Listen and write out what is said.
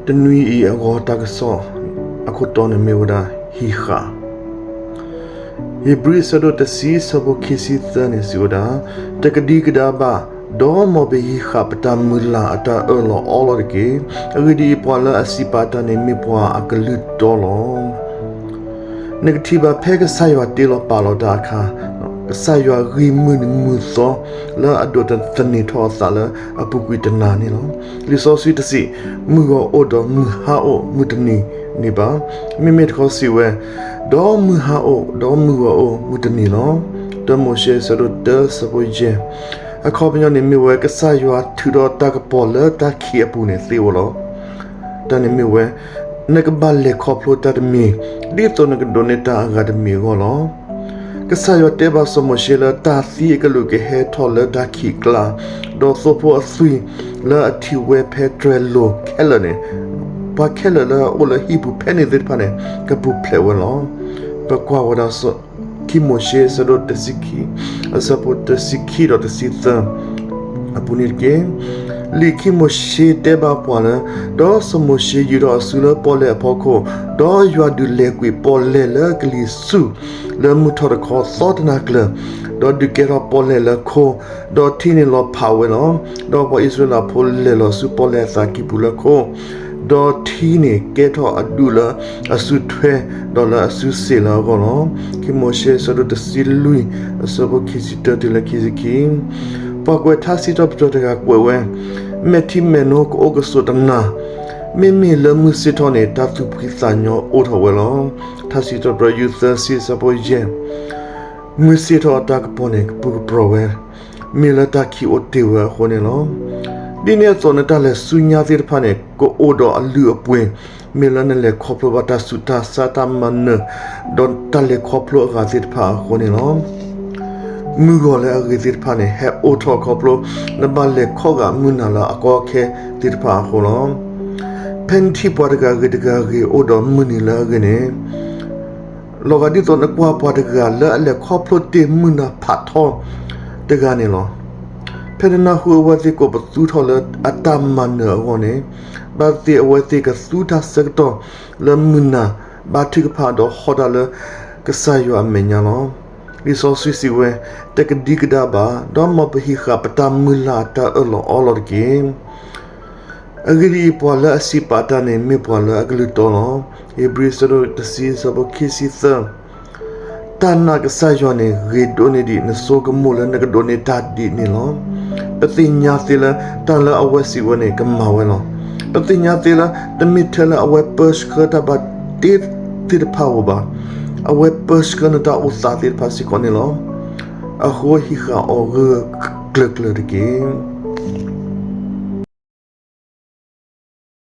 တနွံအံၤအဂီၤတၢ်ကစီၣ်အခိၣ်တီန့ၣ်မ့ၢ်ဝဲဒၣ်ဟံးဃာ်. ဧ့ၤဘြံၤအဆၢဒိၣ်တဆံအဆၢဖိခံဆံသၢန့ၣ်စံးဝဲဒၣ်, တကဒံကဒါဘၣ်, ဒီးမ်ပဟံးဃာ်ပတၢ်မုၢ်လၢ်အတၢ်အၢၣ်လီၤအီလီၤတက့ၢ်. အဂ့ၢ်ဒ်အံၤ, ပှၤလၢအစံးပာ်တၢ်န့ၣ်မ့ၢ်ပှၤအကလုၢ်တီလီၤ. နကထံၣ်ဘၣ်ဖဲကစၢ်ယွၤတ့လီၤပာ်လီၤတၢ်အခါ, ကစၢ်ယွၤဂံၢ်မုၢ်မုာ်သီလၢအဒိးသန့ၤထီၣ်အသးလၢအပူၤကွံာ်တနၤန့ၣ်လီၤ. လံာ်စီဆှံတဆံး, မုၢ်ဂီၤအိၣ်ဒီးမုၢ်ဟါအိၣ်မုၢ်တနံၤန့ၣ်ဘၣ်. မ့မ့ၢ်တခီစံးဝဲ, ဒီးမုၢ်ဟါအိၣ်ဒီးမုၢ်ဂီၤအိၣ်မုၢ်တနံၤလီၤ. တၢမိၤၡ့အဆၢဒိၣ်တၢအဆၢဖိယဲၢ်, အခီပညီန့ၣ်မ့ၢ်ဝဲ ကစၢ်ယွၤထုးဒီးတၢ်ကပီၤလၢတၢ်ခံးအပူၤန့ၣ်သ့ဝဲလီၤ. တၢ်န့ၣ်မ့ၢ်ဝဲ, နကဘၣ်လဲၤခီဖျိတၢ်တမံၤ, ဒ်သိးနကဒိးန့ၢ်တၢ်အဂၤတမံၤအဂီၢ်လီၤ. ကစၢ်ယွၤတဲဘၣ်စီၤမိၤၡ့လၢတၢ်သံအကလူးကဟဲထီၣ်လၢတၢ်ခံးအကျါ, ဒီးသိဖိအသွံၣ်လၢအထံၣ်ဝဲဖဲတြဲၤလိၤခဲလၢာ်န့ၣ်, ပှၤခဲလၢာ်လၢအအိၣ်လၢဟံၣ်ပူၤဖဲန့ၣ်သ့ၣ်တဖၣ်န့ၣ် ကပူၤဖျဲးဝဲလီၤ. ပကွၢ်ဝဲဒၣ် ခံမိၤၡ့အဆၢဒိၣ်တဆံခံ, အဆၢဖိတဆံခံဒီးတဆံသၢ အပူၤန့ၣ်တက့ၢ်. လံာ်ခံမိၤၡ့တဲဘၣ်ပှၤလၢ, ဒီးစီၤမိၤၡ့ယူာ်ထီၣ်အစုလၢပီၣ်လဲၣ်အဖီခိၣ်, ဒီးယွၤဒုးလဲၤကွံာ်ပီၣ်လဲၣ်လၢကလံၤဆူၣ်လၢမုၢ်ထီၣ်တခီသီတနၤကျၢၤ, ဒီးဒုးကဲထီၣ်ပီၣ်လဲၣ်လၢခိ, ဒီးထံန့ၣ်လီၤဖးဝဲလီၤ. ဒီးပှၤအံၣ်စရ့လးဖိလဲၤလီၤဆူပီၣ်လဲၣ်အသးကံၢ်ပူၤလၢခိ ဒီးထံန့ၣ်ကဲထီၣ်အဒူၣ်လၢအစုထွဲ, ဒီးလၢအစုစ့ၣ်လၢအဂီၢ်လီၤ. ခံမိၤၡ့အဆၢဒိၣ်တဆံလွံၢ် အဆၢဖိခံဆံတၢတုၤလၢခံဆံခံ, ပှၤကွဲးထါစံးထီၣ်ပတြၢၤတဂၤကွဲးဝဲ, မဲာ်ထံမဲာ်နိကအိၣ်ကဆိးတနၤ, မ့မ့ၢ်လၢမုၢ်ဆ့ၣ်ထီၣ်န့ၣ် တၢ်သူၣ်ဖှံသးညီအိၣ်ထီၣ်ဝဲလီၤ. ထါစံးထီၣ်ပတြၢၤယုၢ်သၢဆံအဆၢဖိယဲၢ်, မုၢ်ဆ့ၣ်ထီၣ်အတၢ်ကပီၤန့ၣ် ကပူၤကပြီၤဝဲ, မ့ၢ်လၢတၢ်ခံးအိၣ်တ့ၢ်ဝဲအဃိန့ၣ်လီၤ. ဒ်န့ၣ်အသိးနတၢ်လဲၤဆူညါသ့ၣ်တဖၣ်န့ၣ် ကအိၣ်ဒီးအလုၢ်အပှ့ၤ, မ့ၢ်လၢနလဲၤခီဖျိဘၣ်တၢ်ဆူးတၢ်ဆါတၢ်မၤနၢၤ, ဒီးတၢ်လဲၤခီဖျိအဂၤသ့ၣ်တဖၣ်အဃိန့ၣ်လီၤ. မုၢ်ဂီၤလၢအဂ့ၤသ့ၣ်တဖၣ်န့ၣ် ဟဲအိၣ်ထီၣ်ခီဖျိ နဘၣ်လဲၤခီဂာ်မုၢ်နၤလၢအကီအခဲသ့ၣ်တဖၣ်အဃိလီၤ. ဖဲနထံၣ်ပှၤတဂၤဂ့ၤတဂၤဂ့ၤအိၣ်ဒီးမုၢ်နံၤလၢအဂ့ၤန့ၣ် လီၤဂာ်ဒ်သိးနကွၢ်ပှၤတဂၤလၢအလဲၤခီဖျိတ့ၢ်မုၢ်နၤဖးထီတဂၤန့ၣ်လီၤ. ဖဲနနၢ်ဟူအဝဲသ့ၣ်ကိးပသူထီၣ်လၢအတၢ်မၤနၢၤအဂီၢ်န့ၣ်, ဘၣ်သ့ၣ်အဝဲသ့ၣ်ကသူတၢ်ဆၢကတီၢ်လၢမုၢ်နၤဘါထုကဖၣ်ဒီးဟီတၢ်လၢကစၢ်ယွၤအမဲာ်ညါလီၤ. လံာ်စီဆှံစံးဝဲ, တကဒံကဒါဘၣ်, ဒီးမ်ပဟံးဃာ်ပတၢ်မုၢ်လၢ်အတၢ်အၢၣ်လီၤအီလီၤတက့ၢ်. အဂ့ၢ်ဒ်အံၤ, ပှၤလၢအစံးပာ်တၢ်န့ၣ် မ့ၢ်ပှၤလၢအကလုၢ်တီလီၤ. ဧ့ၤဘြံၤအဆၢဒိၣ်တဆံအဆၢဖိခံဆံသၢ, တၢ်နာ်ကစၢ်ယွၤန့ၣ် ဂ့ၤဒိၣ်န့ၢ်ဒံးနဆိကမိၣ်လၢနကဒိးန့ၢ်တၢ်ဒ်န့ၣ်လီၤ. ပသ့ၣ်ညါသ့လၢတၢ်လၢအဝဲစံးဝဲန့ၣ် ကမၤဝဲလီၤ. ပသ့ၣ်ညါသ့လၢတမ့ၢ်ထဲလၢအဝဲပၢဆှၢတၢ်ဘၣ်တ့သ့ၣ်တဖၣ်ဧိၤဘၣ်, အဝဲပၢဆှၢနတၢ်အိၣ်သးသ့ၣ်တဖၣ်စ့ၢ်ကီးန့ၣ်လီၤ. အဃိဟံးဃာ်အီၤဂၢၢ်ဂၢၢ်ကျၢၤကျၢၤတက့ၢ်.